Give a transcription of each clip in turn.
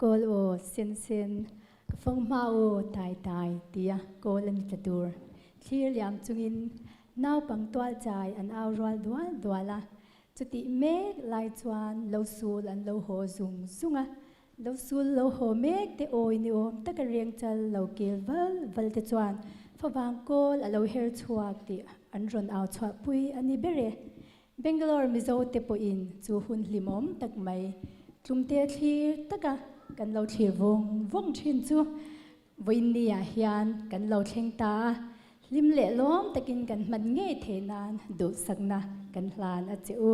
Kawl aw sen sen, ka fawng hma aw tai tai tia kawl a ni tla tur. Thlir liam chungin naupang tual chai an au rual dual dual a, chutih mek lai chuan lo sul an lo haw zung zung a, lo sul lo haw mek te awi ni awm taka reng chal lo kil val val te chuan favang kawl a lo her chhuak tih an rawn au chhuahpui a ni ber e. Bangalore Mizo te pawhin chu hun hlimawm tak mai tlumte thlir taka kan lo thlir vawng vawng thin chu vawiinni ah hian kan lo thleng ta a, hlim leh lawm takin kan hman ngei theih nan duhsakna kan hlan a che u.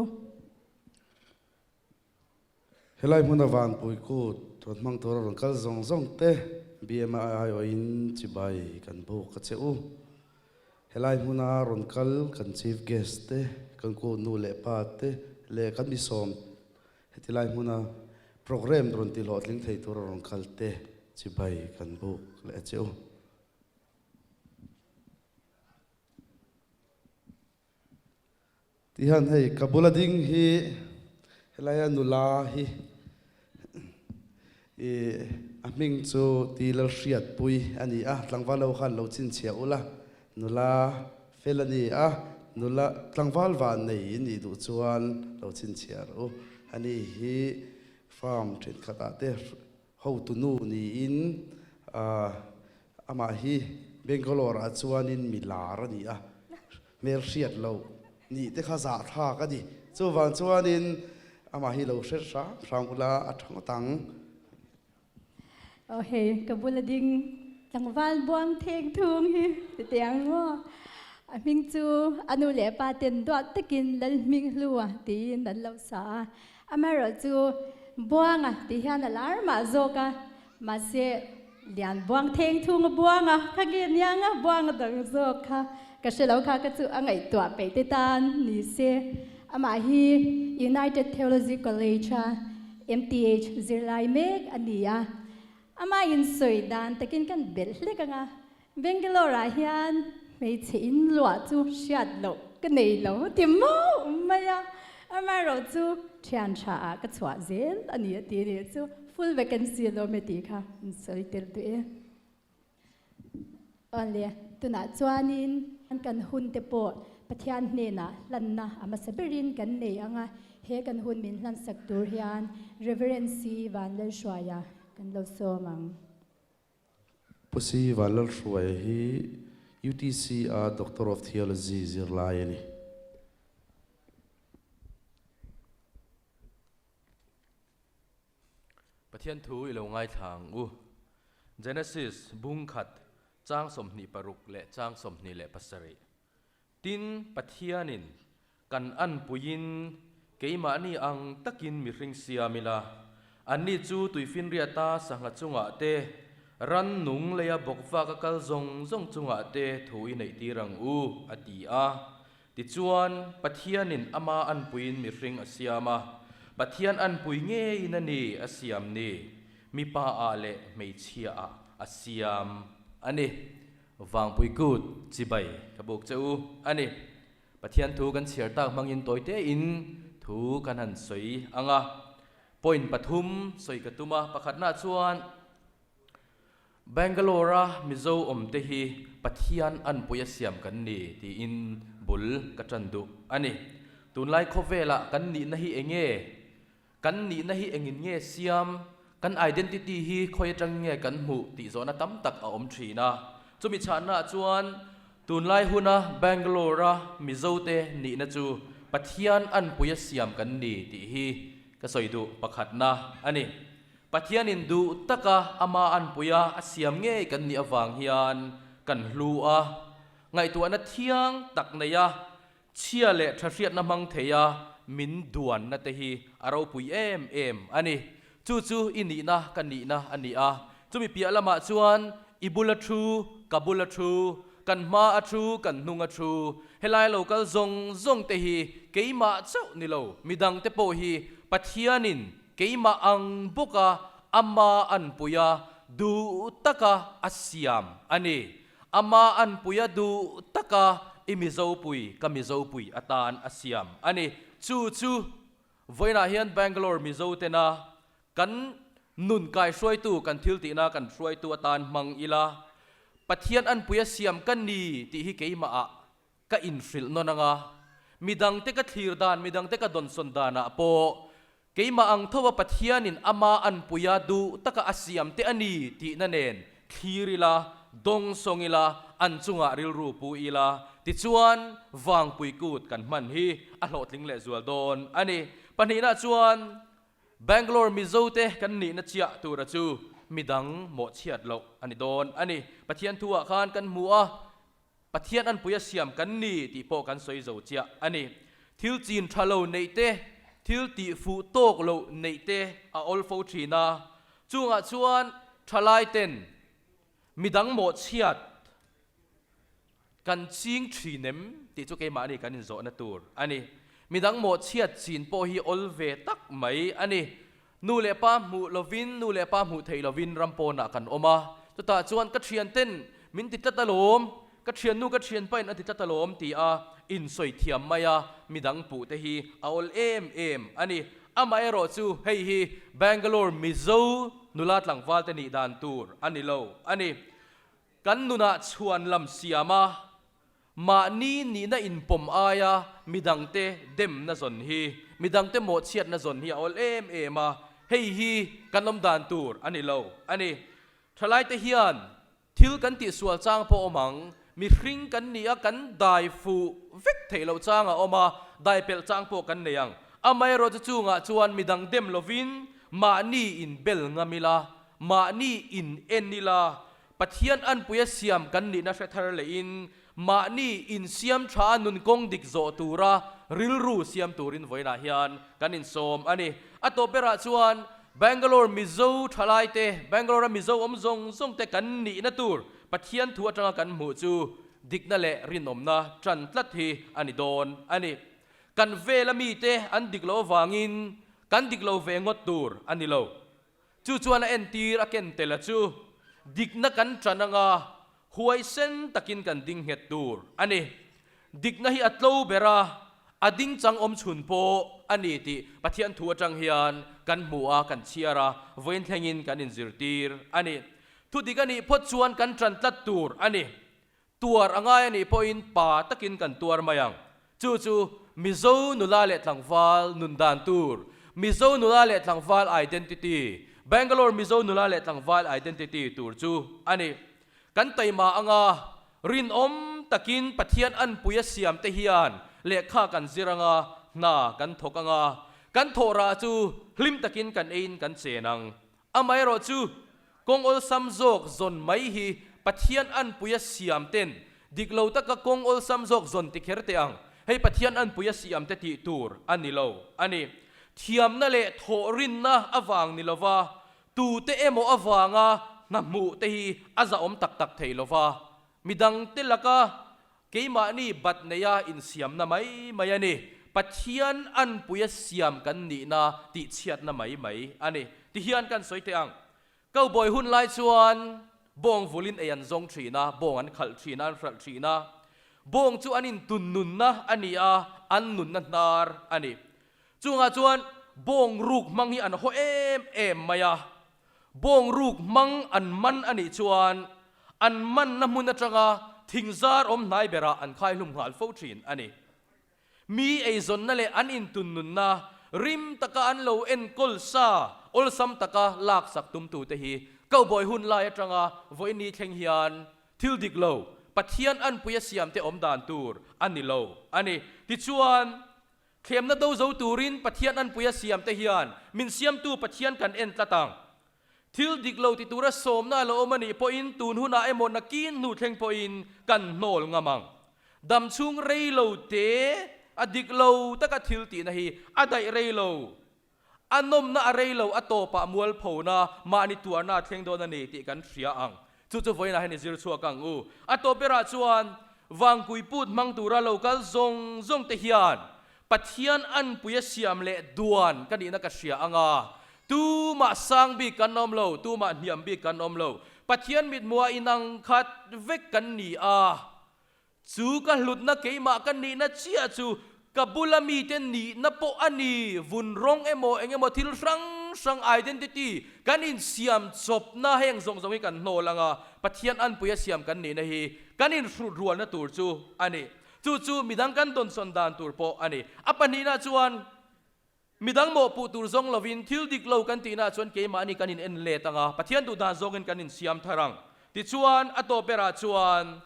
Helai hmuna vanpui kut rawn hmang tura rawn kal zawng zawng te BMI aiawhin chibai kan buk a che u. Helai hmuna rawn kal kan Chief Guest te, kan kut nu leh pa te leh kan misawm heti lai hmuna programme rawn ti hlawhtling thei tura rawn kal te chibai kan buk leh a che u. Tihian hei ka bula ding hi helaia nula hi ih a hming chu ti Lalhriatpui a ni a, tlangval ho khan lo chhinchhiah ula, nula fel a ni a, nula tlangval van nei in nih duh chuan lo chhinchhiah rawh u. Ani hi farm thenkhatah te hotu nu niin ah amah hi Bangalore ah chuanin mi lar a ni a. Hmel hriat loh nih te kha zahthlak a ni. Chuvang chuanin amah hi lo hre hram hram ula a tha ngawt ang. Aw hei ka bula ding tlangval buang theng thung hi ti teh ang maw. A hming chu a nu leh pa ten duat takin Lalhming Hlua tiin an lo sa a. Amaherawhchu Buanga tih hian a lar mah zawk a. Mahse, lian buang theng thung a buang a, kha nge niang a buang a dang zawk kha ka hre lo kha ka chu a ngaihtuah peih te tan ni se. Amah hi United Theology College a MTH zirlai mek a ni a, amah in sawi dan takin kan belh hlek ang a, Bangalore ah hian hmeichhe in luah chu hriat loh ka nei lo ti mauh mai a, amaherawh chu thian tha ah ka chhuah zel a ni a ti nih chu full vacancy a lawm e tih kha an sawi tel duh e. Awle, tunah chuanin kan hun te pawh Pathian hnenah hlanna a hmasa berin kan nei ang a, he kan hun min hlansak tur hian Reverend C Vanlalhruaia kan lo sawm ang. Pu Si Vanlalhruaia hi UTC a Doctor of Theology zirlai a ni. Pathian thu i lo ngaithla ang u. Genesis bung khat chang 26 leh chang 27. Tin, Pathianin kan anpuiin keimahni ang takin mihring siam ila, anni chu tuifinriata sangha chungah te, rannung leia bawkvaka kal zawng zawng chungah te thu i neihtir ang u, a ti a. Tichuan, Pathianin ama anpuiin mihring a siam a, Pathian anpui ngeiin a ni a siam ni, mipa ah leh hmeichhia ah a siam a ni. Vangpui kut chibai ka buk che u a ni. Pathian thu kan chhiar tak hmangin tawi tein thu kan han sawi ang a. Point pathum sawi ka tum a, pakhatnaah chuan Bangalore-a Mizo awmte hi Pathian anpui a siam kan ni tiin bul ka tan duh a ni. Tunlai khawvelah kan nihna hi eng nge? Kan nihna hi engin nge siam, kan identity hi khawi atang nge kan hmuh tih zawhna tam tak a awm thin a. Chumi chhannaah chuan tunlai huna Bangalore-a Mizote nihna chu Pathian anpuia siam kan ni tih hi ka sawi duh pakhatna a ni. Pathianin duh taka ama anpuia a siam ngei kan nih avang hian kan hlu a, ngaihtuahna thiang tak neia Chhia leh tha hriatna hmang theia min duanna te hi a ropui em em a ni. Chu chu i nihna ka nihna a ni a. Chumi piah lamah chuan i bula thu, ka bula thu, kan hma a thu, kan hnung a thu, helai lo kal zawng zawng te hi keimah chauh ni lo, midang te pawh hi Pathianin keimah ang bawka ama anpuia duh taka a siam a ni. Ama anpuia duh taka i Mizopui ka Mizopui atan a siam a ni. Chu chu vawiinah hian Bangalore Mizo tena kan Nun kaihruaitu kan thiltihna kan hruaitu atan hmang ila, Pathian anpuia siam ka ni tih hi keimahah ka inhrilh nawn ang a, midangte ka thlir dan, midangte ka dawnsawn danah pawh keimah ang tho a Pathianin ama anpuia duh taka a siam te a ni tihna nen thlir ila, dawngsawng ila, an chungah rilru pu ila, tichuan vangpui kut kan hman hi a hlawhtling lehzual dawn a ni. Pahnihna chuan Bangalore Mizo te kan nihna chiah tura chu midang mawhchhiat loh a ni dawn a ni. Pathian thu ah khan kan hmu a, Pathian anpui a siam kan ni tih pawh kan sawi zo chiah a ni. Thil chin tha lo neih te, thil tih fuh tawk loh neih te a awl fo thin a, chungah chuan thalai ten midang mawhchhiat Kan ching thin em tih chu keimahni kan inzawhna tur a ni. Midang mawhchhiat chin pawh hi awl ve tak mai a ni. Nu leh pa hmuh lovin, nu leh pa hmuh theih lovin ram pawnah kan awm a. Chutah chuan ka thianten min ti tlat alawm, ka thiannu ka thianpain a ti tlat alawm ti a insawi thiam mai a, midang puh te hi a awl em em a ni. Amaherawh chu hei hi Bangalore Mizo nula tlangval te nih dan tur a ni lo a ni. Kan nunah chhuan lam siam a, mahni nihna inpawm aia midangte demna zawn hi, midangte mawhchhiatna zawn hi a awl em em a, hei hi kan awm dan tur a ni lo a ni. Thalaite hian thil kan tihsual chang pawh awm ang, mihring kan ni a, kan dai fuh vek theih loh chang a awm a, dai pelh chang pawh kan nei ang. Amaherawhchu chungah chuan midang dem lovin mahni inbel ngam ila, mahni in en ila, Pathian anpuia siam kan nihna hre thar lehin mahni insiam tha a nun kawng dik zawh tura rilru siam turin vawiinah hian kan insawm a ni. A tawp berah chuan Bangalore Mizo thalaite, Bangalore-a Mizo awm zawng zawngte kan nihna tur Pathian thu atanga kan hmuh chu dikna leh rinawmna tan tlat hi a ni dawn a ni. Kan vela mite an dik loh avangin kan dik lo ve ngawt tur a ni lo. Chu chuan a entir a ken tel a chu dikna kan ṭan anga huaisen takin kan ding nghet tur a ni. Dikna hi a tlo ber a, a ding chang awm chhun pawh a ni tih Pathian thu aṭang hian kan hmu a, kan chhiar a, vawiin thlengin kan inzirtir a ni. Thu dik a nih phawt chuan kan ṭan tlat tur a ni. Tuar a ngai a nih pawhin pa takin kan tuar mai ang. Chu chu Mizo nula leh tlangval nun dan tur, Mizo nula leh tlangval identity, Bangalore Mizo nula leh tlangval identity tur chu a ni. Kan taima anga rinawm takin Pathian anpui a siam te hian lehkha kan zir anga hna kan thawk anga kan thawh rah chu hlim takin kan eiin kan chen ang. Amaherawh chu, kawng awlsam zawk zawn mai hi Pathian anpuia siam ten dik lo taka kawng awlsam zawk zawn ti kher teh ang. Hei Pathian anpuia siam te tih tur a ni lo a ni. Thiamna leh thawhrinna avang ni lova, tute emaw avanga hna hmuh te hi a zahawm tak tak thei lova, midangte laka Keimahni bat neia insiamna mai mai a ni. Pathian anpuia siam kan nihna tihchhiatna mai mai a ni. Tihian kan sawi teh ang. Cowboy hun lai chuan bawng vulin ei an zawng thin a, bawng an khalh thin a, an hralh thin a. Bawng chu an intun nunna a ni a, an nunna hnar a ni. Chungah chuan bawng ruk hmang hi an haw em em mai a. Bawng ruk hmang an man a nih chuan an manna hmun atanga thingzar awm hnai berah an khaihlum nghal fo thin a ni. Mi eizawnna leh an intunnunna rim taka an lo enkawl sa awlsam taka laksak tumtute hi Cowboy hun lai atanga vawiini thleng hian thil dik lo Pathian anpui a siamte awm dan tur a ni lo a ni. Tichuan, Thlemna do zo turin Pathian anpui a siam te hian min siamtu Pathian kan en tlat ang. Thil dik lo ti tura sawmna a lo awm a nih pawhin tun hunah emaw nakin hnu thleng pawhin kan hnawl ngam ang. Dam chhung rei lo te a dik lo taka thil tihna hi a daih rei lo. A nawmna a rei lo, a tawpah mualphona, mahni tuarna a thleng dawn a ni tih kan hria ang. Chu chu vawiinah hian i zir chhuak ang u. A tawp berah chuan vangpui put hmang tura lo kal zawng zawng te hian Pathian anpui a siam leh duan ka nihna ka hria ang a. Tumah sang bik kan awm lo, tumah hniam bik kan awm lo. Pathian mithmuha inang khat vek kan ni a. Chu ka hlutna keimah ka nihna chiah chu ka bula mite nihna pawh a ni, vun rawng emaw eng emaw thil hrang hrang hrang identity kan insiam chawpna heng zawng zawng hi kan hnawl ang a, Pathian anpui a siam kan nihna hi kan inhrut rualna tur chu a ni. Chu chu midang kan dawnsawn dan tur pawh a ni. A pahnihna chuan midang mawhpuh tur zawng lovin thil dik lo kan tihna chuan keimahni kan in en let ang a, Pathian duh dan zawngin kan insiam thar ang. Tichuan a tawp berah chuan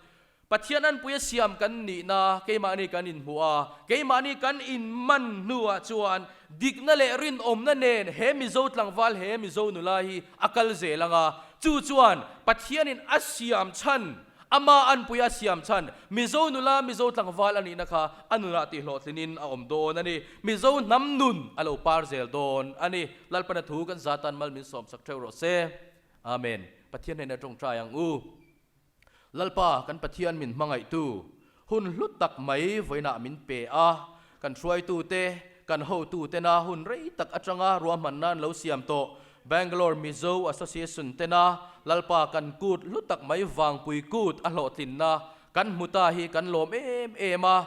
Pathian anpui a siam kan nihna keimahni kan inhmuh a, keimahni kan inman hnuah chuan dikna leh rinawmna nen he Mizo tlangval, he Mizo nula hi a kal zel ang a, chu chuan Pathianin a siam chhan, ama anpui a siam chhan, Mizo nula, Mizo tlangval a nihna kha a nunah tihhlawhtlinin a awm dawn a ni. Mizo hnam nun a lo par zel dawn a ni. Lalpana thu kan za tan mal min sawmsak theuh rawh se. Amen. Pathian hnenah tawngtai ang u. Lalpa kan Pathian min hmangaihtu, hun hlu tak mai vawiinah min pe a, kan hruaitute, kan hotutena hun rei tak atanga ruahmanna an lo siam tawh Bangalore Mizo Association tena Lalpa kan kut hlu tak mai vangpui kut a hlawhtlinna kan hmu ta hi kan lawm em em a,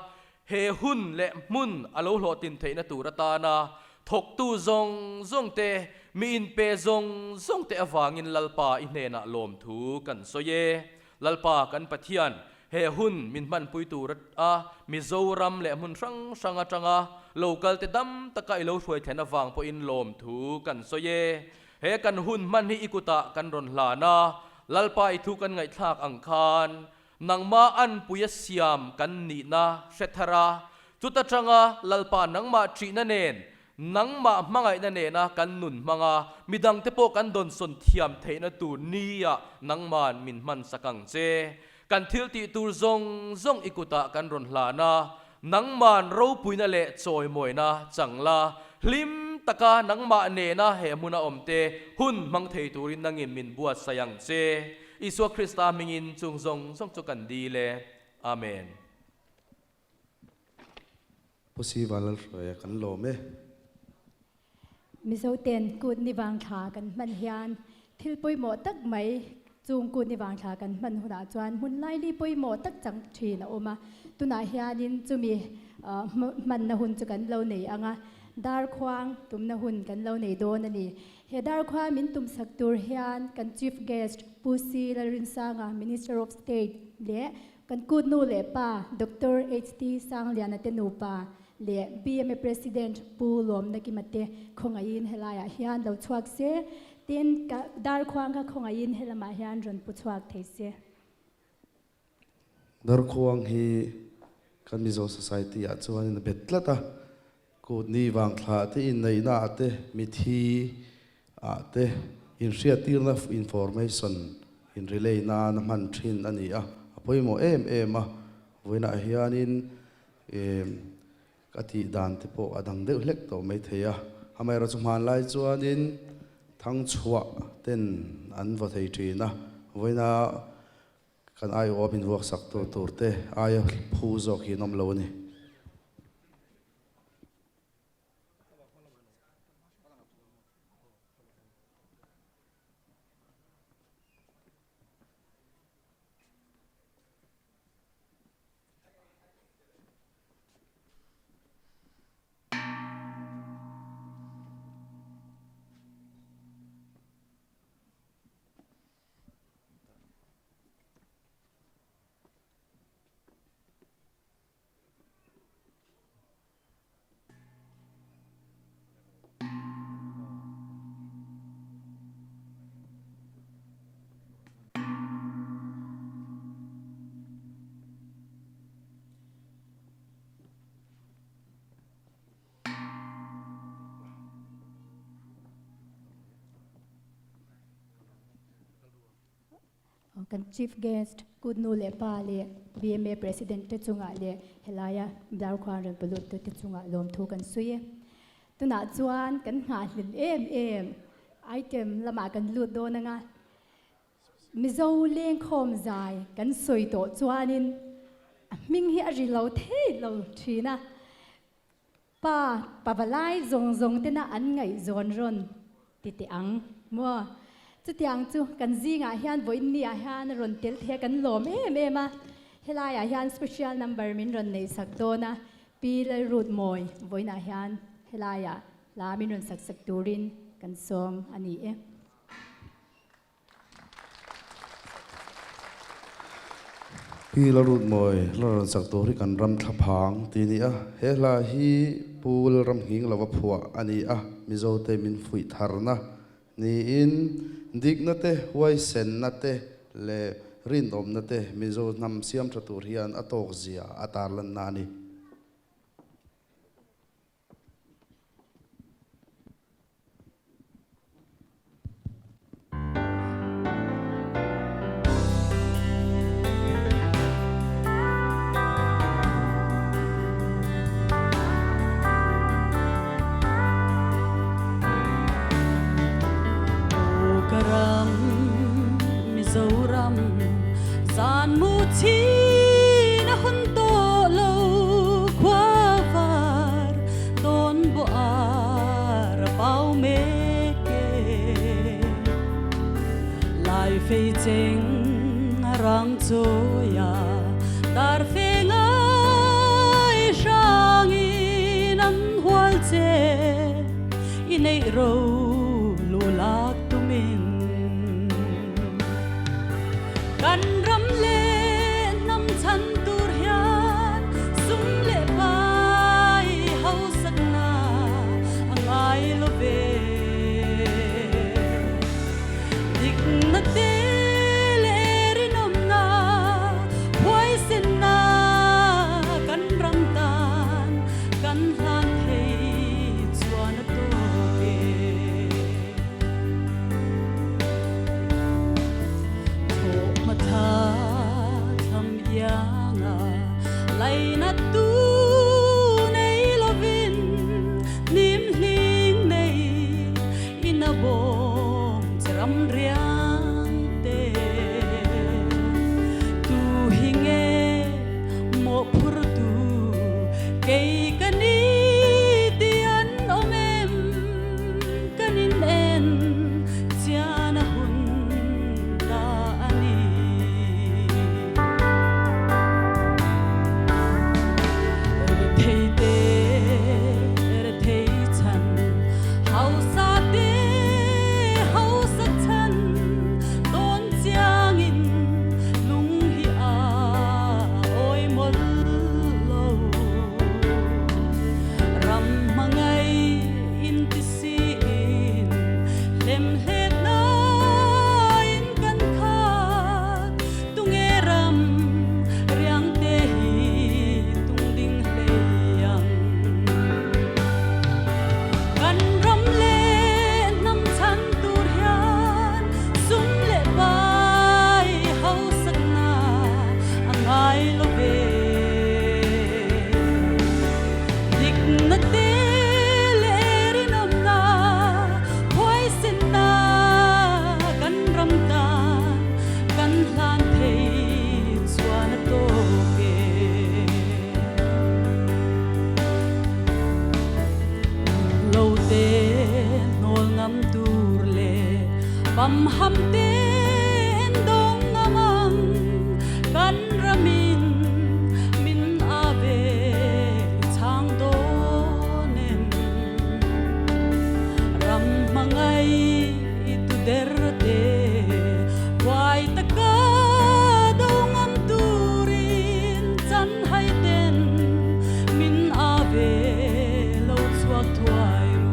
He hun leh hmun a lo hlawhtlin theihna tur atana thawktu zawng zawng te, mi inpe zawng zawng te avangin Lalpa i hnenah lawmthu kan sawi e. Lalpa kan Pathian, he hun min hmanpui tur a Mizoram leh hmun hrang hrang atanga lo kal te dam taka i lo hruai thlen avang pawhin lawmthu kan sawi e. He kan hun hman hi i kutah kan rawn hlan a, Lalpa i thu kan ngaihthlak ang khan Nangmah anpui a siam kan nihna hre thar a, chuta tanga Lalpa nangmah ṭihna nen, nangmah hmangaihna nena kan nun hmang a, midangte pawh kan dawnsawn thiam theihna tur nia nangma'n min hmansak ang che. Kan thil tih tur zawng zawng i kutah kan rawn hlan a, nangma'n ropuina leh chawimawina chang la, hlim taka nangmah nena he hmuna awmte hun hmang thei turin nangin min buatsaih ang che. Isua Krista hmingin chung zawng zawng chu kan dil e. Amen. Pu Siva Lalhruaia kan lawm e. Mizo ten kut ni vang thla kan hman hian thil pawimawh tak mai chung kut ni vang thla kan hman hunah chuan hmun laili pawimawh tak chang thin a awm a. Tunah hianin chumi hmanna hun chu kan lo nei ang a, darkhuang tumna hun kan lo nei dawn a ni. He darkhua min tumsak tur hian kan Chief Guest Pu C. Lalrinsanga, Minister of State leh kan kut nu leh pa Doctor HT. Sangliana te nupa leh bma President Pu Lawmna Kima te khawngaihin helaiah hian lo chhuak se, tin darkhuang kha khawngaihin helamah hian rawn pu chhuak thei se. Darkhuang hi kan Mizo Society ah chuanin a bet tlat a, kut ni vang thla te, inneihna ah te, mithi ah te, inhriattirna information in relay nan a hman thin a ni a, a pawimawh em em a, vawiinah hianin ka tih dan te pawh a dang deuh hlek tawh mai thei a, amaherawhchu hmanlai chuanin thangchhuah ten an vaw thei thin a, vawiina Kan aiawh min vuaksak tu tur te aia phu zawk hi an awm lo a ni. Kan Chief Guest Kut nu leh pa leh bma President te chungah leh helaia Darkhuan rawn pe lut tute chungah lawmthu kan sawi e. Tunah chuan kan nghahhlel em em item lamah kan lut dawn anga Mizo lengkhawm zai kan sawi tawh chuanin a hming hi a ri lo thei lo thin a. Pa, pavalai zawng zawng tena an ngaihzawn rawn ti teh ang maw? Chutiang chu kan zingah hian vawiin ni ah hian a rawn tel thei a, kan lawm em em a. Helaiah hian special number min rawn neih sak dawn a, Pi Lalrutmawi vawiinah hian helaiah hla min rawn sak sak turin. kan sawm a ni e. Pi Lalrutmawi la rawn sak tur hi kan ram thlaphang tih a ni a, he hla hi Pu Lalramnghing lova phuah a ni a, Mizote min fuih tharna niin dikna te, huaisenna te leh rinawmna te Mizo hnam siam tha tur hian a tawk zia a tarlanna a ni. Aw ka ram Mizoram zan mu chin a hun tawh lo khua var tawn bawh ar a pau mek e. Lai fei cheng a rang chawi a, dar fe ngai hrangin an hual che i neih ro lu lak tumin. Kan ram leh hnam chhan tur hian sum leh pai hausakna a ngai lo ve. Dikna te leh rinawmna, huaisenna kan ram tan kan hlan thei chuan a tawk e. Thawhhma thla thlam ianga lainat tu nei lovin hnim hling nei in a bawm che ram riang te. Tu hi nge mawhphur tu kei ka ni ti an awm em? Kan in en chian a hun ta a ni. Rethei te rethei chhan, hausa te hausa chhan, tawn chiangin lung hi a awi mawlh lo. Ram hmangaih Intisiin hlemhletnain kan khat, tunge ram riangte hi tung ding hlei ang. Kan ram leh hnam chhan tur hian sum leh pai hausakna a ngai lo ve. Dikna te leh rinawmna, huaisenna kan ram tan kan hlan thei chuan a tawk e. Lo te hnawl ngam tur leh pamham te en dawng ngam ang kan ramin min a ve chhang dawn em? Ram hmangaih tu der te huai taka do ngam turin chan hai ten min a ve lo chhuak thuai ru.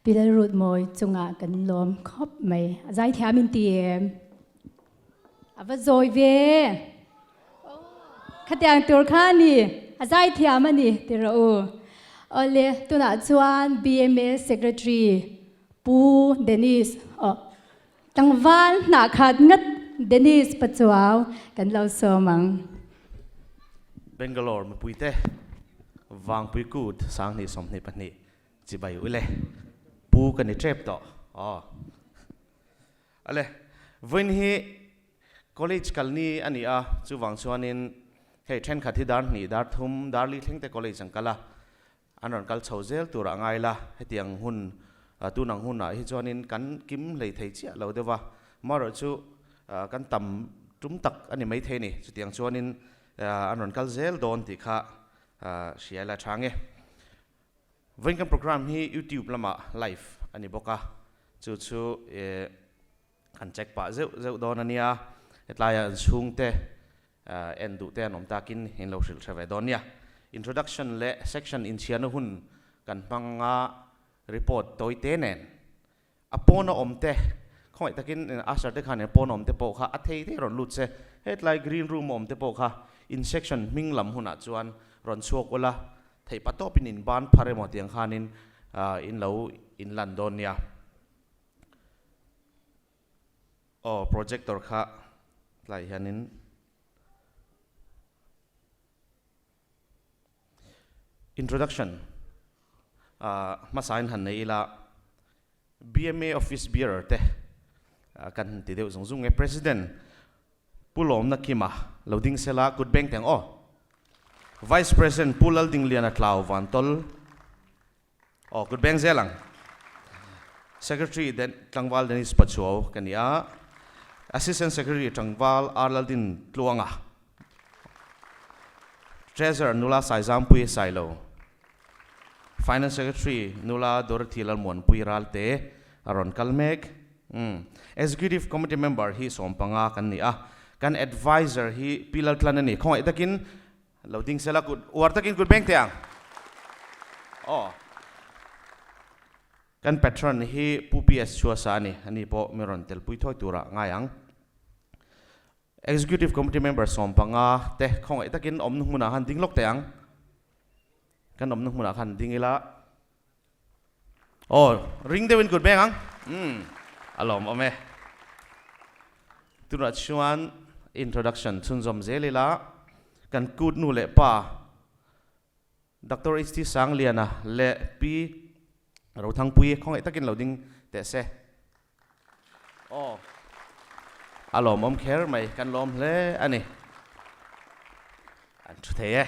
Pi Lalrutmawi chungah kan lawm khawp mai. A zaithiam in ti em? A va zawi ve. Khatiang tur kha a ni, a zaithiam a ni ti rawh u. Awle, tunah chuan BMA Secretary Pu Dennis aw tlangval hnah khat ngat Dennis Pachuau kan lo sawm ang. Bangalore mipuite Vangpui Kut 2022 chibai ule Pu ka ni tep tawh aw. Ale, vawiin hi college kalni a ni a, chuvang chuanin hei thenkhat hi dar hnih, dar thum, dar li thleng te college an kal a, an rawn kal chho zel tur a ngai la, hetiang hun, tun ang hunah hi chuanin kan kim hlei thei chiah lo deuh a, marawh chu kan tam tum tak a ni maithei a ni, chutiang chuanin an rawn kal zel dawn tih kha hria ila tha nge. Vawiin kan program hi YouTube lamah live a ni bawk a, chu chu kan check pah zeuh zeuh dawn a nia, hetlaiah an chhungte en duh te an awm takin in lo hrilh hre ve dawn nia. Introduction leh section inchhiarna hun kan hmang a, report tawi te nen A pawna awm te, khawngaih takin usher te khan pawna awm te pawh kha a thei thei rawn lut se, hetlai green room a awm te pawh kha in section hming lam hunah chuan rawn chhuak ula, theih pa tawpin in ban phar emaw tiang khanin in lo in lan dawn nia. Aw projector kha tlai hianin. Introduction hmasain han nei ila, bma Office Bearer te kan han ti deuh zung zung nge, President Pu Lawmna Kima lo ding sela kut beng teng aw. Vice President Pu Laldingliana Tlau Vantol aw kut beng zel ang. Secretary Tlangval Dennis Pachuau ka ni a, Assistant Secretary Tlangval R Laldin Tluanga, Treasurer Nula Saizampuii Sailo, Finance Secretary Nula Dorothy Lalmuanpuii Ralte a rawn kal mek. Executive Committee Member hi 15 kan ni a, kan Adviser hi Pi Laltlan a ni. Khawngaih takin lo ding sela kut uar takin kut beng teh ang. Aw. Kan patron hi Pu PS Chhuasa a ni. Ani pawh mi rawn telpui thawi turah ngai ang. Executive Committee Member 15 te khawngaih takin awmna hmunah khan ding lawk teh ang. Kan awmna hmunah khan ding ila. Aw, ring deuhin kut beng ang. Umm, a lawmawm e. Tunah chuan introduction chhunzawm zel ila kan kut nu leh pa Doctor HT Sangliana leh Pi Rothangpuii khawngaih takin lo ding teh se. Aw, a lawmawm kher mai, kan lawm hle a ni. An thu thei e.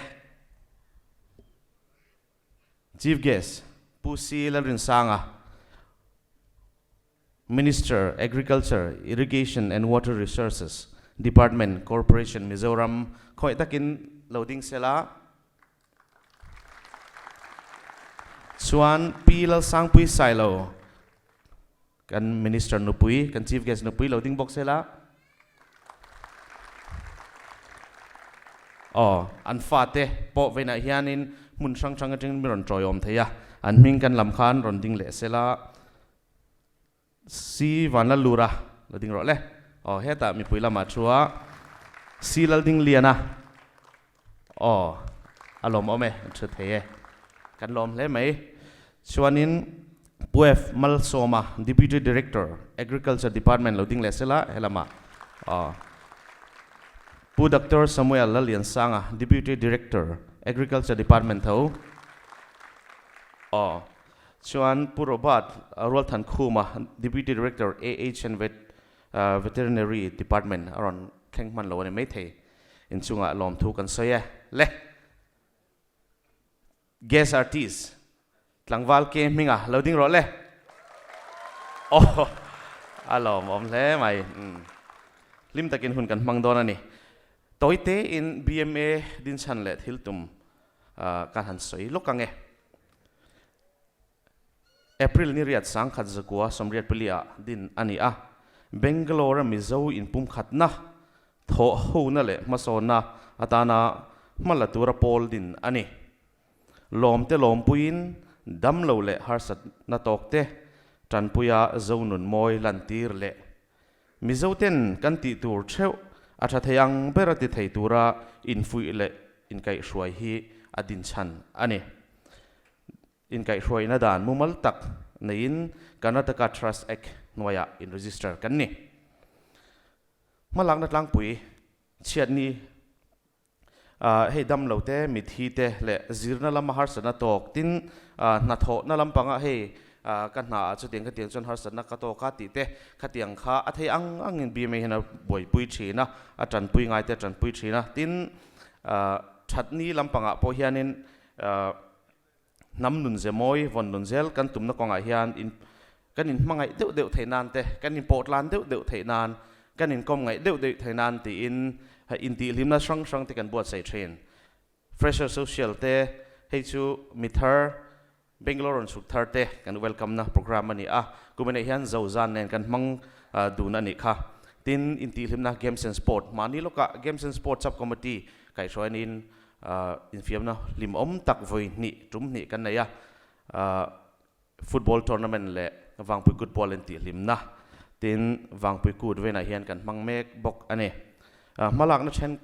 Chief Guest, Pu C. Lalrinsanga, Minister, Agriculture, Irrigation and Water Resources Department, Corporation, Mizoram, khawngaih takin lo ding sela. Chuan Pi Lalsangpui Sailo, kan Minister nupui, kan Chief Guest nupui lo ding bawk sela. Aw, an fate pawh veinah hianin hmun hrang hrang atangin mi rawn tawiawm thei a, an hming kan lam khan rawn ding leh sela. Si Vanlalura lo ding rawh le. Aw, hetah mipui lamah thu a, Si Laldingliana. Aw, a lawmawm e, an thu thei e. Kan lawm hle mai. Chuanin Pu F. Malsawma, Deputy Director, Agriculture Department lo ding leh sela helamah. Aw. Pu Doctor Samuel Lalliansanga, Deputy Director, Agriculture Department tho. Aw. Chuan Pu Robert Rualthankhuma, Deputy Director, AH and Veterinary Department a rawn thleng hman lo a ni maithei. Inchungah lawmthu kan sawi e. Le! Guest artist, tlangval ke hminga lo ding rawh le. Aw, a lawmawm hle mai. Hlim takin hun kan hmang dawn a ni. Tawi tein bma dinchhan leh thil tum ka han sawi lawk ang e. April ni riat 1984 ah din a ni a, Bangalore-a Mizo inpumkhatna, thawhhona leh hmasawnna atana hma la tura pawl din a ni. Lawmte lawmpuiin damlo leh harsatna tawkte. Tanpuia Zonun mawi lantir leh Mizoten kan tih tur theuh a tha thei ang bera ti thei tura infuih leh inkaihhruai hi a dinchhan a ni. Inkaihhruaina dan mumal tak neiin Karnataka Trust Act hnuaiah in-register kan ni. Hmalakna tlangpui chhiatni hei dam lo te, mithi te leh zirna lama harsatna tawk tin hnathawhna lampangah hei ka hna ah chutiang khatiang chuan harsatna ka tawk a tih te khatiang kha a thei ang angin BMA hian a buaipui thin a, a tanpui ngai te a tanpui thin a. Tin, thatni lampangah pawh hianin Hnam nun ze mawi vawn nun zel kan tumna kawngah hian in kan inhmangaih deuh deuh theih nan te, kan inpawhtlan deuh deuh theih nan, kan inkawmngaih deuh deuh theih nan tiin intihhlimna hrang hrang te kan buatsaih thin. Fresher Social te hei chu mi thar Bangalore rawn chhuk thar te kan welcome na program a ni a, kuminah hian Zozan nen kan hmang dun a nih kha. Tin, intihhlimna Games and Sport mahni lawkah Games and Sport Sub Committee kaihhruainin Infiamna hlimawm tak vawi hnih tum hnih kan nei a, football tournament leh Vangpui Kut Ball intih hlimna tin Vangpui Kut venah hian kan hmang mek bawk a ni. Hmalakna then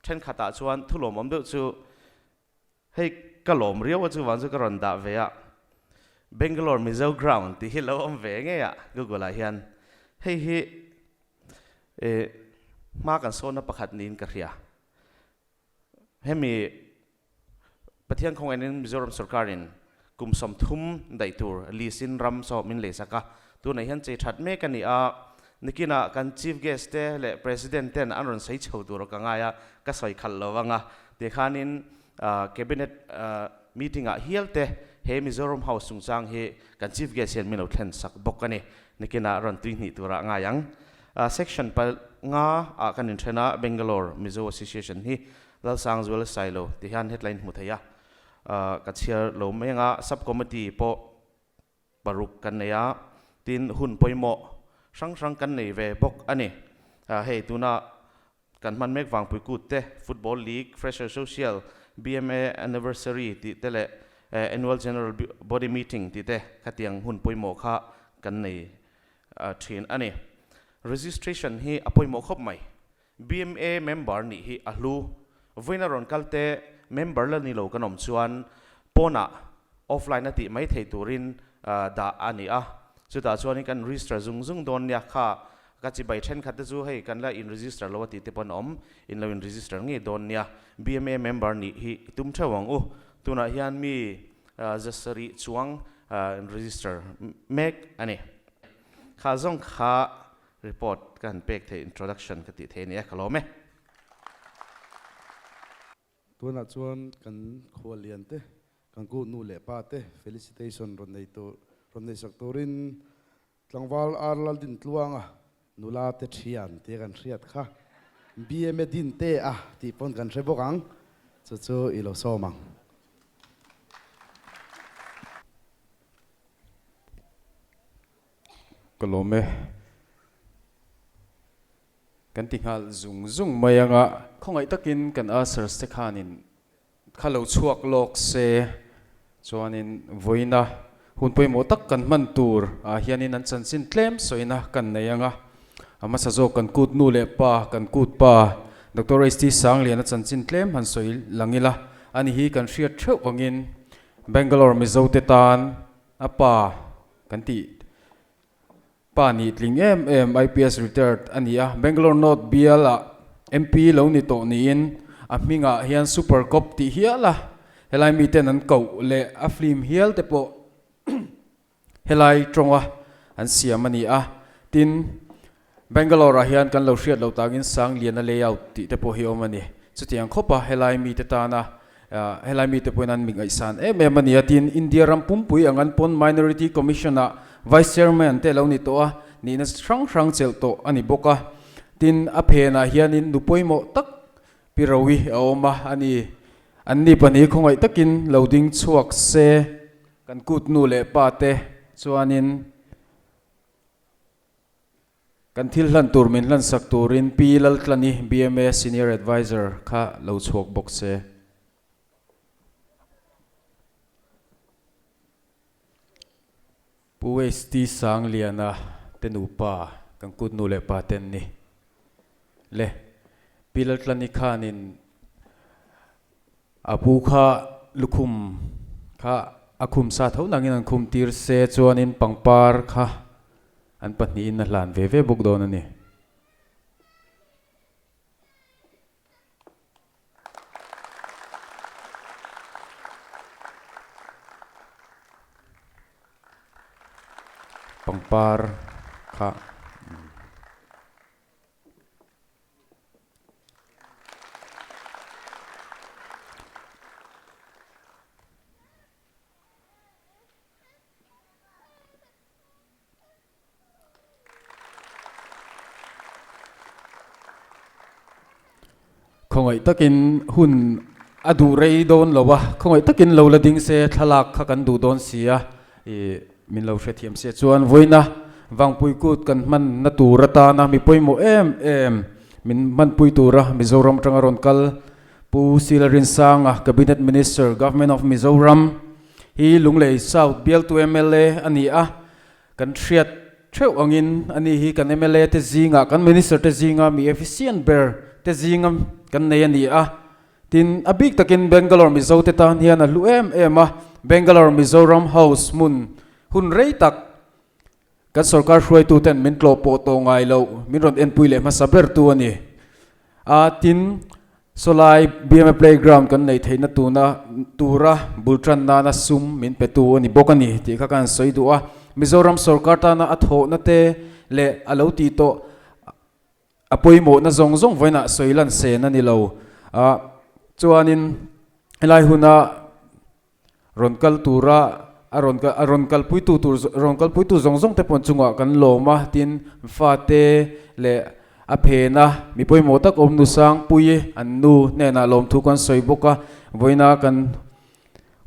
thenkhatah chuan thu lawmawm deuh chu hei ka lawm riau a chuvang chu ka rawn dah ve a, Bangalore Mizo Ground tih hi lo awm ve ngei a Google ah hian hei hi hma kan sawnna pakhat niin ka hria. Hemi Pathian khawngainin Mizoram sorkarin kum 30 daih tur lease-in ram saw min lei sak a, tunah hian chei that mek a ni a, nikinah kan Chief Guest te leh President ten an rawn sawi chho tur ka ngai a, ka sawi khalh lo ang a, tikhanin Cabinet meeting ah hial te he Mizoram House chungchang hi kan Chief Guest hian min lo thlen sak bawk a ni, nikinah rawn tui hnih turah ngai ang. Section panga ah kan inthen a, Bangalore Mizo Association hi Lalsangzuala Sailo ti hian headline hmu thei a, ka chhiar lo mai anga Sub Committee pawh paruk kan nei a, tin hun pawimawh hrang hrang kan nei ve bawk a ni. Hei tuna kan hman mek Vangpui Kut te, Football League, Fresher Social, bma Anniversary tih te leh Annual General Body Meeting tih te khatiang hun pawimawh kha kan nei thin a ni. Registration hi a pawimawh khawp mai. Bma member nih hi a hlu. Vawiina rawn kal te member la ni lo kan awm chuan pawnah offline a tih mai thei turin dah a ni a. Chutah chuanin kan register zung zung dawn nia kha ka chibai thenkhat te chu hei kan la in register lo a tih te pawh an awm. In lo in register ngei dawn nia. Bma member nih hi i tum theuh ang u. Tunah hian mi zasarih chuang in register mek a ni. Kha zawng kha report ka han pek thei introduction ka tih thei a ni e, ka lawm e. Tunah chuan kan khuallian te, kan ku nu leh pa te felicitation rawn nei tur rawn nei sak turin tlangval Ar Laldintluanga nula te thian tia kan hriat kha BMA din te a tih pawn kan hre bawk ang, chu chu i lo sawm ang. Ka lawm e. Kan ti nghal zung zung mai anga. Khawngaih takin kan ushers te khanin kha lo chhuak lawk se chuanin vawiina hun pawimawh tak kan hman tur ah hianin an chanchin tlem sawina kan nei anga. A hmasa zawk kan kut nu leh pa, kan kut pa Doctor HT Sangliana chanchin tlem han sawi lang ila, ani hi kan hriat theuh angin Bangalore Mizo te tan a pa kan tih pa nih tling em em IPS retired a ni a, Bangalore North bial ah MP lo ni tawh niin a hmingah hian Super Cop tih hial a helai miten an koh leh a film hial te pawh helai tawnga an siam a ni a, tin Bangalore ah hian kan lo hriat loh takin Sangliana layout tih te pawh hi awm a ni. Chutiang khawp a helai mite tana helai mite pawhin an mi ngaihsan em em a ni a, tin India ram pumpui ang an pawn Minority Commission ah Vice Chairman te lo ni tawh a, nihna hrang hrang chelh tawh a ni bawk a. Tin a phenah hianin nu pawimawh tak Pi Rowi a awm a, a ni. Anni pahnih khawngaih takin lo ding chhuak se kan kut nu leh pa te chuanin Kan thil hlan tur min hlan sak turin Pi Laltlani, bma Senior Adviser kha lo chhuak bawk se. Pu HT Sangliana te nupa kan kut nu leh pa te an ni. Le Pi Laltlani khanin a pu kha lukhum kha a khum sa tho nangin an khum tir se chuanin pangpar kha an pahnihin a hlan ve ve bawk dawn a ni. Pangpar kha. Khawngaih takin hun a duh rei dawn lo a, khawngaih takin lo la ding se thlalak kha kan duh dawn si a, ih min lo hrethiam sia chuan vawiina Vangpui kut kan hman na tur atana mi pawimawh em em min hmanpui tura Mizoram atanga rawn kal Pu Sila Rinsanga Cabinet Minister Government of Mizoram hi Lunglei South bialtu mla a ni a. Kan hriat theuh angin ani hi kan mla te zingah, kan minister te zinga mi efficient ber te zinga kan nei a ni a. Tin, a bik takin Bangalore Mizo te tan hian a hlu em em a. Bangalore Mizoram House hmun hun rei tak kan sorkar hruaitu ten min tlawh pawh tawh ngai loh, min rawn enpui leh hmasa ber tu a ni. A tin, sawlai BMA playground kan neih theihna tuna tura bul tan nana sum min petu a ni bawk a ni tih kha ka han sawi duh a. Mizoram sorkar tana a thawhna te leh a lo tih tawh a pawimawhna zawng zawng vawiinah sawi lan sen a ni lo. A chuanin helai huna Rawn kal tura a rawn a rawn kalpuitu tur rawn kalpuitu zawng zawng te pawh chungah kan lawm a, tin fate leh a phena mi pawimawh tak awm nu Sangpuii an nu hnenah lawmthu kan sawi bawk a, vawiina kan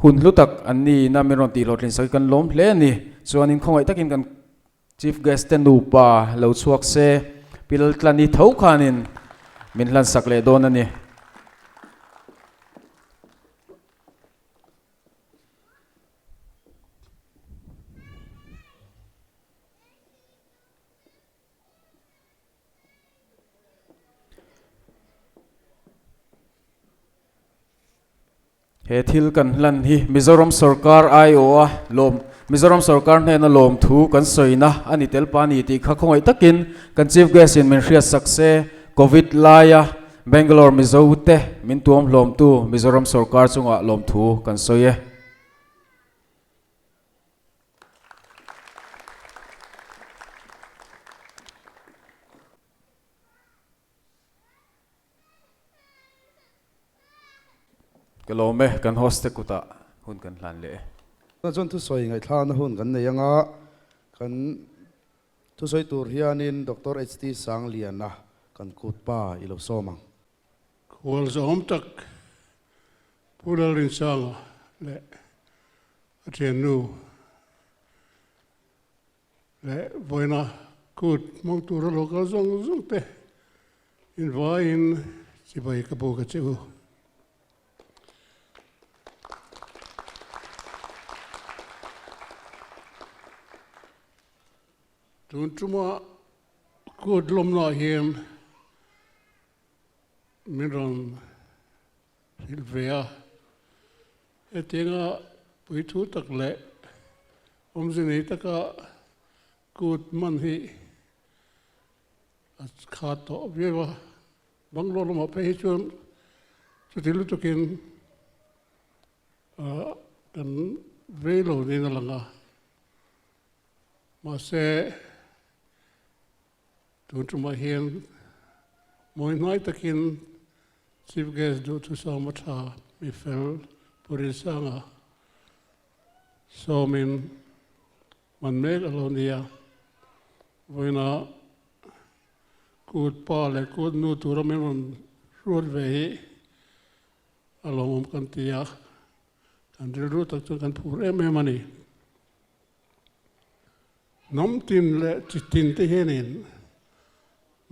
hun hlu tak an ni ina min rawn tih hlawhtlin sak hi kan lawm hle a ni. Chuanin khawngaih takin kan Chief Guest te nupa lo chhuak se, Pi Laltlani tho khanin min hlansak leh dawn a ni. He thil kan hlan hi Mizoram sorkar aiawha lawm Mizoram sorkar hnena lawmthu kan sawina a ni tel pa ni tih kha khawngaih takin kan Chief Guest in min hriatsak se Covid laia Bangalore Mizo te min tuam hlawmtu Mizoram sorkar chungah lawmthu kan sawi e. Ka lawm e, kan host te kutah hun kan hlan leh e. Tunah chuan thusawi ngaihthlakna hun kan nei anga, kan thusawi tur hianin Doctor HT Sangliana kan kut pa i lo sawm ang. Khual zahawm tak Pu Lalrinsanga leh a thiannu leh vawiina kut hmang tura lo kal zawng zawng te invaiin chibai ka buk a che u. Tun tuma kut lawmnaah hian min rawn hrilh ve a, hetianga puithu tak leh Awmze nei taka kut man hi a khat tawh viau a, Bangalore lamah phei hi chuan chuti lutukin kan vei lo niin a lang a, mahse tun tumah hian mawi hnai takin Chief Guest Duhthusama tha mi fel Pu Rinsanga Sawmin man mek a lo nia. Vawiinah kut pa leh kut nu tura min rawn hruat ve hi a lawmawm kan ti a, kan rilru tak chuan kan phur em em a ni. Hnam tin leh chi tin te hianin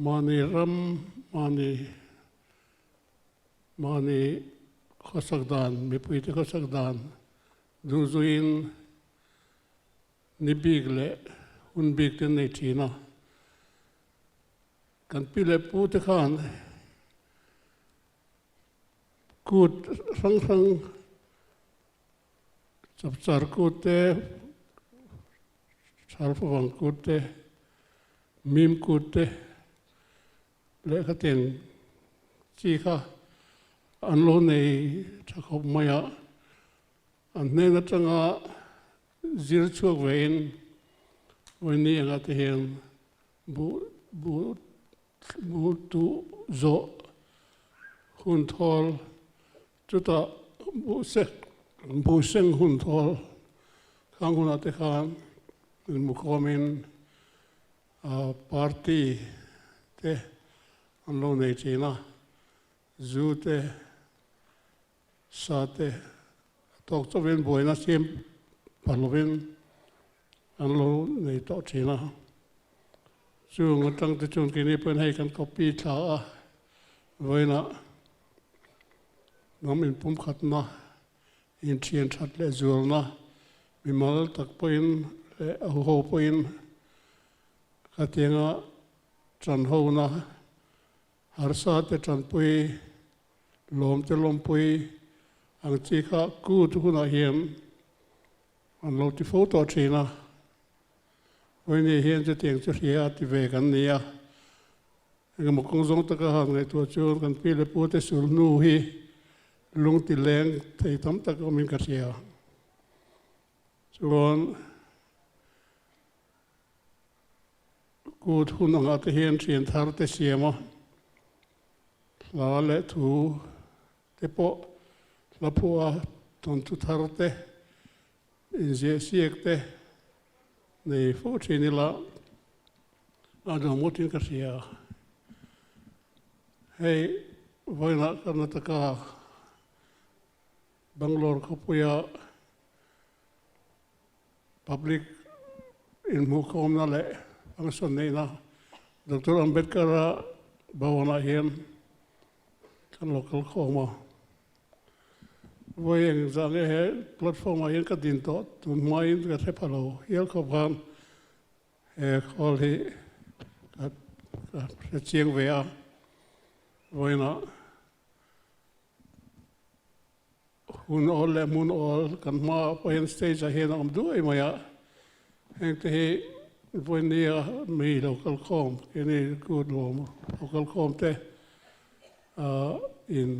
mahni ram, mahni Mahni khawsak dan, mipuite khawsak dan duhzuiin Ni bik leh hun bik te an nei thin a. Kan pi leh pu te khan kut hrang hrang chapchar kut te, thalfavang kut te, mim kut te lehkha tiang chi kha an lo nei tha khawp mai a. An hnen atanga zir chhuak vein vawiin anga te hian buh buh buh tuh zawh hun thawl chutah buh seng buh seng hun thawl khang hunah te khan inmukhawmin party te an lo nei thin a, zu te Sa te a tawk chauhin buaina siam pah lovin an lo nei tawh thin a. Chung atang te chuan keini pawhin hei kan copy thla a, vawiinah hnam inpumkhatna, inthian that leh zualna, mimal tak pawhin leh a huho pawhin khatianga tanhona Harsa te tanpui, lawm te lawmpui ang chi kha kut hunah hian an lo ti fo tawh thin a. Vawiini hian chutiang chu hria a ti ve kan ni a. Engemaw kawng zawng taka han ngaihtuah chuan kan pi leh pu te sul hnu hi lung ti leng thei tam tak awmin ka hria. Chuan Kut hun angah te hian thian thar te siam a, hla leh thu te pawh hla phuah a, thawnthu thar te, inziah siak te nei fo thin ila a nuam ngawtin ka hria. Hei vawiinah Karnataka Bangalore khawpuia Public inhmuhkhawmna leh function neihna Doctor Ambedkar-a Bhavan-ah hian kan lo kal khawm a. Vawi eng zah nge he platform-ah hian ka din tawh tun hmain ka hre pha lo hial khawp khan he hall hi ka hre chiang ve a. Vawiinah Hun awl leh hmun awl kan hmaah pawh hian stage ah hian a awm duai mai a, heng te hi vawinia mi lo kal khawm keini kut lawm lo kal khawm te ah in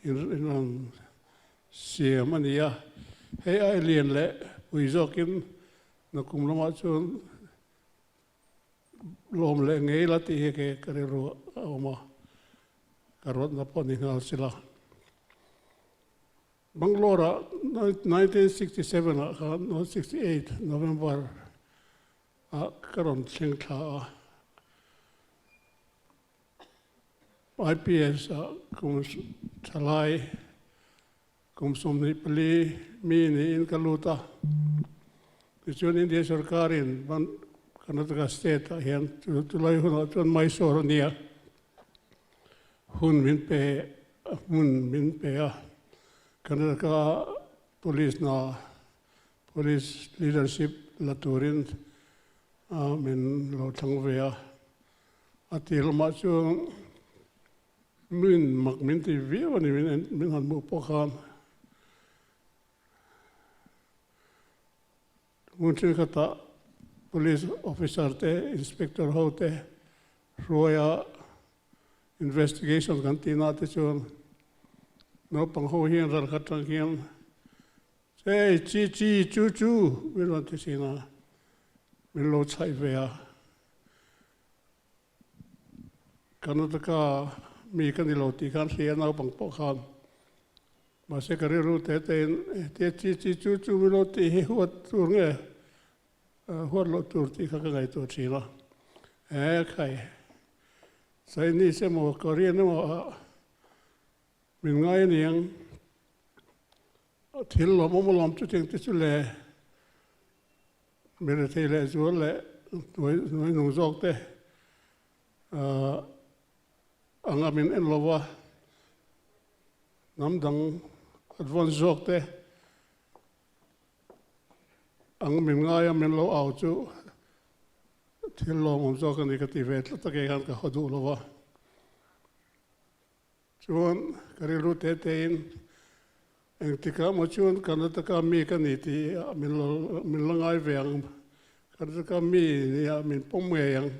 in rawn siam a ni a, hei ai lian leh pui zawkin nakum lamah chuan Lawm leh ngei la tih hi ke ka rilru a awm a, ka rawtna pawh ni nghal sila. Bangalore ah 1967 ah khan, no 68 November ah ka rawn thleng thla a, IPS ah kum thalai Kum 24 mi niin ka lut a, tichuan India sorkarin Karnataka state ah hian chulai hunah chuan Mysore a nia, hun min pe, hmun min pe a, Karnataka police hna, police leadership la turin min lo thlang ve a, a tir lamah chuan Min mak min ti viau a ni min en min han hmuh pawh khan hmun thenkhatah police officer te inspector ho te hruaia investigation kan tih nah te chuan naupang ho hian ral khat tang hian hey chi chi chu chu min rawn ti thin a min lo chhaih ve a. Karnataka mi ka ni lo tih khan hria naupang pawh khan mahse ka rilru te tein hetia chi chi chu chu mi lo tih hi huat tur nge huat loh tur tih kha ka ngaihtuah thin a he khai Chinese emaw Korean emaw ah min ngai aniang thil lawmawm alawm chutiang te chu le Mi rethei leh zual leh hnuai nung zawk te anga min en lo va, hnam dang advance zawk te ang min ngai a min lo au chu thil lawmawm zawk a ni ka ti ve tlat a kei khan ka haw duh lo va. Chuan ka rilru te tein engtikah maw chuan Karnataka mi ka ni tih ah min lo min la ngai ve ang, Karnataka mi nih ah min pawm ngei ang.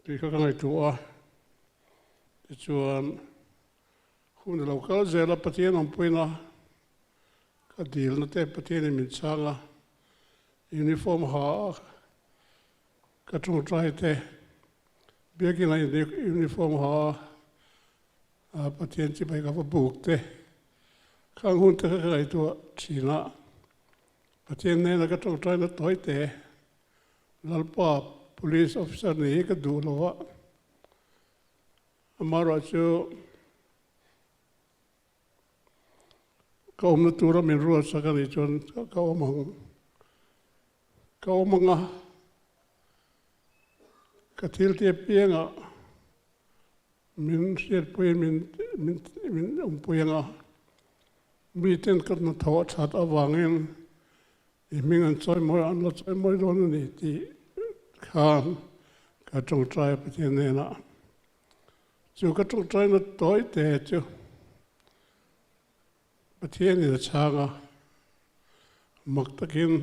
Tih kha ka ngaihtuah a, tichuan hun a lo kal zel a, Pathian awmpuina ka dilna te Pathianin min chhang a, uniform ha a ka tawngtai te, biakina uniform ha a Pathian chibai ka va buk te, khang hun te kha ka ngaihtuah thin a. Pathian hnena ka tawngtaina tawi te, Lalpa Police Officer nih hi ka duh lo a, amaherawhchu ka awmna tura min ruatsak a nih chuan ka awm ang, ka awm ang a, ka thil te apiangah min hriatpuiin min min min awmpui ang a. Miten ka hnathawh a that avangin i hming an chawi mawi an la chawi mawi dawn a ni tih khan ka tawngtai a Pathian hnenah. Chu ka tawngtaina tawi te chu Pathianin a chhang a, mak takin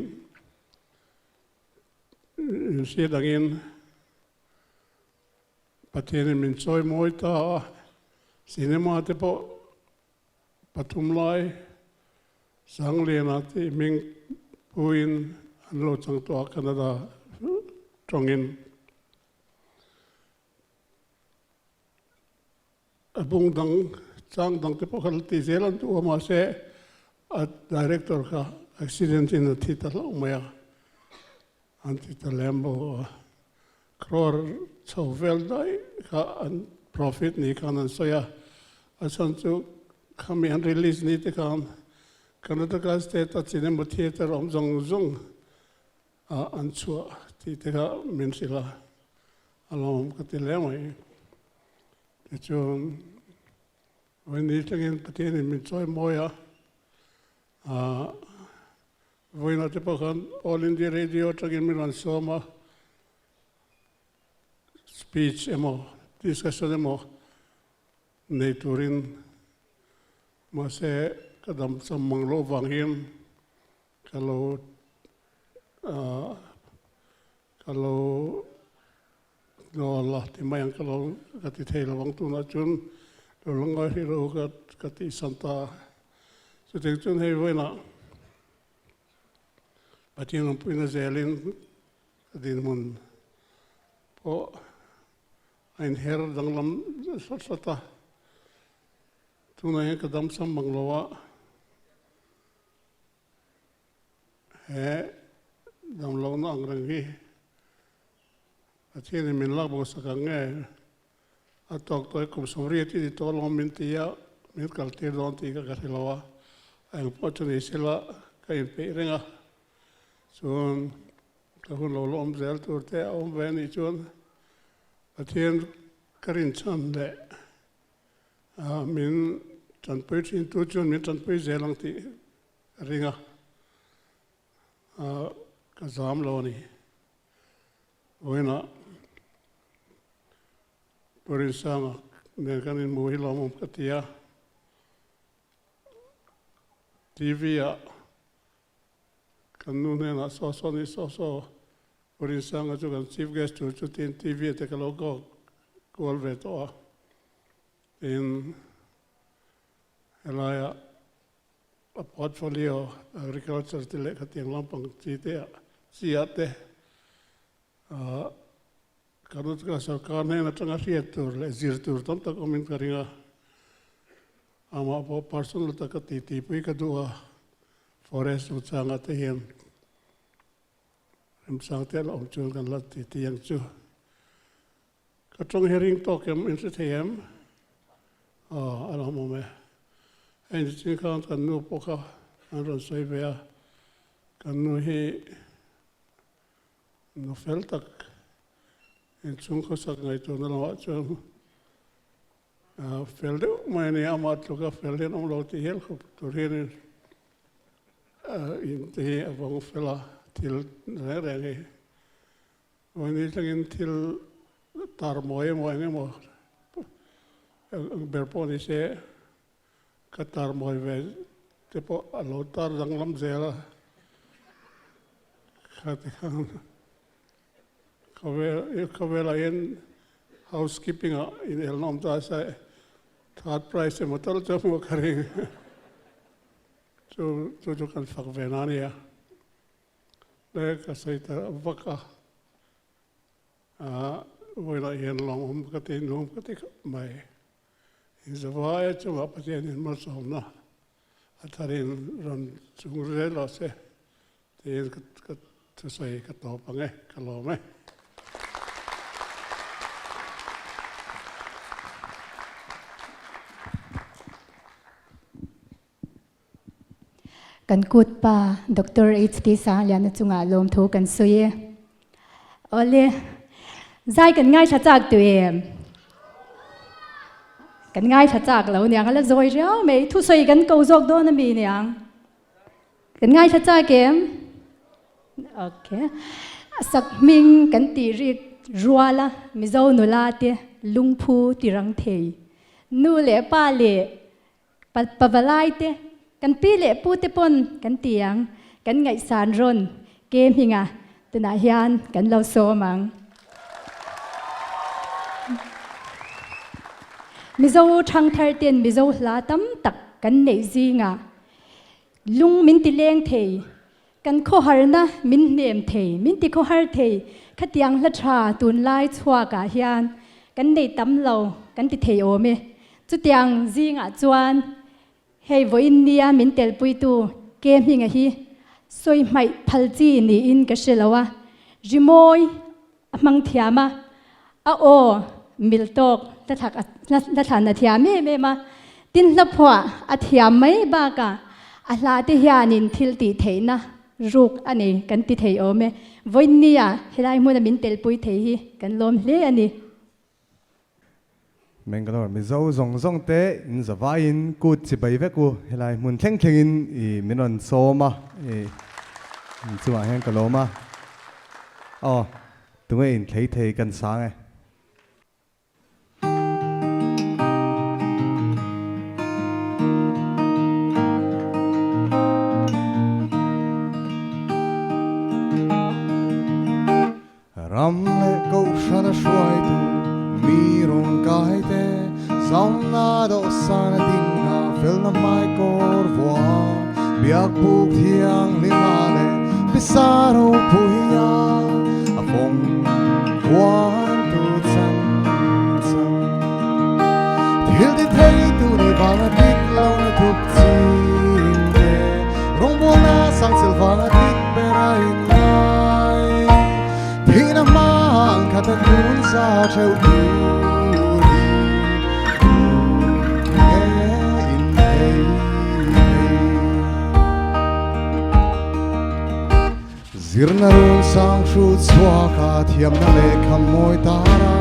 inhriat angin Pathianin min chawi mawi ta a, cinema te pawh Pathum lai Sangliana tih hming puin an lo chang tawh a, Canada tawngin a bung dang chang dang te pawh kha la ti zel an duh a, mahse a director kha accident in a thi ta hlauh mai a, an ti ta lem bawk a, crore chho vel daih kha an profit ni khan an sawi a, a chhan chu khami an release ni te khan Karnataka state a cinema theatre awm zawng zawng ah an chhuah tih te kha min hrilh a, a lawmawm ka ti hle mai. Tichuan vawiin thlengin Pathianin min chawi mawi a, ah Vawiinah te pawh khan All India Radio atangin min rawn sawm a, speech emaw discussion emaw nei turin mahse ka dam cham mang loh vang hian ka lo ka lo hnawl a ti mai ang ka lo ka ti thei lo ang tunah chuan lo la ngai hrih lo ka ka tihsan ta a. Chutiang chuan hei vawiinah Pathian awmpuina zelin ka dinhmun pawh a inher danglam hlat hlat a, tunah hian ka damsam mang lo a, he damlohna ang reng hi Pathianin min lak bo sak ang nge a tawk tawh i kum sawmriat i ni tawh alawm min ti a, min kal tir dawn tih ka ka hre lo a, a eng pawh chu ni sela ka inpeih reng a, chuan ka hun lo la awm zel tur te a awm ve anih chuan Pathian ka rinchhan leh min tanpui thin tu chuan min tanpui zel ang tih ka ring a, ka zam lo a ni. Vawiinah Pu Rinsanga nen kan inhmu hi lawmawm ka ti a, TV ah kan nu hnenah saw saw ni saw saw Pu Rinsanga chu kan chief guest tur chu tiin TV ah te ka lo kual ve tawh a, tin helaia A portfolio agriculture te leh khatiang lampang chi te ah chi ah te Karnataka sarkar hnen atanga hriat tur leh zir tur tam tak awmin ka ring a, amah pawh personal taka titi pui ka duh a, forest chungchangah te hian remchang te la awm chuan kan la titi ang chu. Ka tawng hi ring tawk em in hre thei em? Aw a lo awm e. Hei ni chin khan kan nu pawh kha an rawn sawi ve a, kan nu hi nu fel tak inchhung khawsak ngaihtuahna lamah chuan. Fel deuh mai a ni, amah tluka fel hian awm lo tih hial khawp tur hianin in te hi a vawng fel a, thil reng reng hi. Mahni thlengin thil tar mawi emaw eng emaw ber pawh ni se ka tar mawi ve te pawh a lo tar danglam zel a, khati khan khawvel khawvelah hian housekeeping ah inelna awm ta se third prize emaw tal chu a hmuh ka ring chu chu chu kan fak ve na a nia. Le ka sawi ta vak a, ah vawilah hian lawmawm ka ti nuam ka ti khawp mai. Inzavaia chungah Pathianin malsawmna a tharin rawn chung zel rawh se tiin ka thusawi ka tawp ang e, ka lawm e. Kan kut pa Doctor HT Sangliana chungah lawmthu kan sawi e. Awle, zai kan ngaithla chak tu em? Kan ngaithla chak lo niang, a la zawi riau mai. Thusawi kan ko zawk dawn a mi niang. Kan ngaithla chak em? Okay. Sak hming kan tih rik rual a, Mizo nula te lungphu tirang thei. Nu leh pa leh Pavalai te, kan pi leh pu te pawn kan ti ang, kan ngaihsan rawn ke hminga tunah hian kan lo sawm ang. Mizo thangthar ten Mizo hla tam tak kan neih zingah lung min ti leng thei, kan khawharna min hnem thei, min ti khawhar thei, khatiang hla tha tunlai chhuakah hian kan nei tam lo kan ti thei awm e. Chutiang zingah chuan hei vawiin nia min telpuitu ke hminga hi sawi hmaih phal chi niin ka hre lo a, rimawi a hmang thiam a, a aw mil tawk hla thlan a thiam em em a, tin hla phuah a thiam mai bakah a hla te hianin thil tih theihna ruk a nei kan ti thei awm e. Vawiin nia helai hmuna min telpui thei hi kan lawm hle a ni. Bangalore Mizo zawng zawng te in zavaiin kut chi bai vek u, helai hmun thleng thlengin i min rawn sawm a, i in chungah hian ka lawm a, aw tunge in thlei thei kan sang e. Ram leh kohhran a hruaitu mi rawn kai te, Zawnna dawhsan a ding a, felna hmaikawr vua, Biak buk thianghlim a leh pisa ropui a, a fawng huan tu chan chan. Thil ti thei tu ni vanga dik lo na thup chin te, Rawngbawlna sang chil vanga dik ber a in ngai. Thihna hmang khat a tun za theuh tur hi nge in thei thei. Zirna run sang hru chhuak a thiamna lehkha mawi tar a,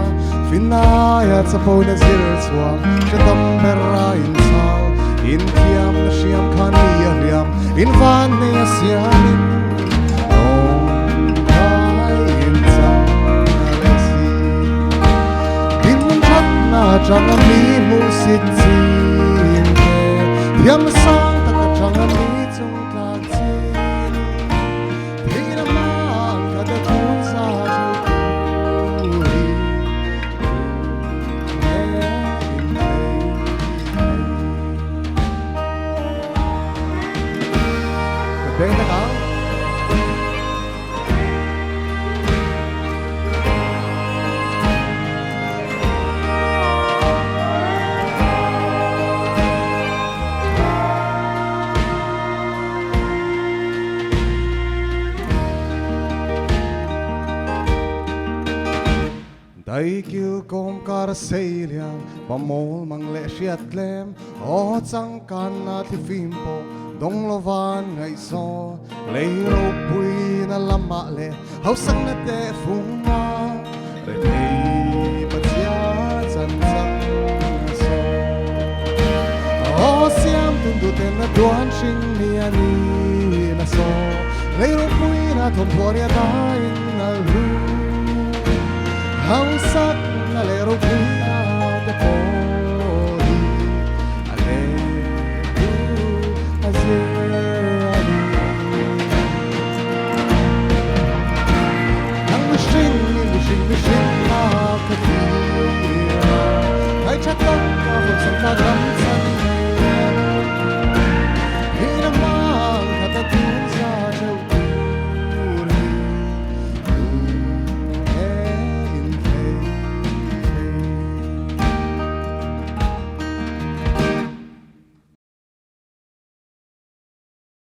Finaia chapona zir chhuak hre tam ber a inchhal. Inthiamna hriam kha ni a hliam, invan nei a siamin lawng kai inchang a leh si. Dinhmun thatna atanga mi hmuhsit chin te, thiamna sang tak atanga mi chung tlak chin. Theihna hmang kha ta tun sa theuh tur hi nge in thei thei. Ka beng tak ang. Daikil kawngkar a sei lian, pamawl mang leh hriat tlem, aw changkanna thlifim pawh dawng lovan ngaihzaw, lei ropuina lamah leh hausakna teh fung a, rethei Pathian chan chang saw. Khuanun duten a duan hring ni a ni na saw Lei ropuina thawmhnaw ria daiin a hlu Hausak na leh ropuina te pawh.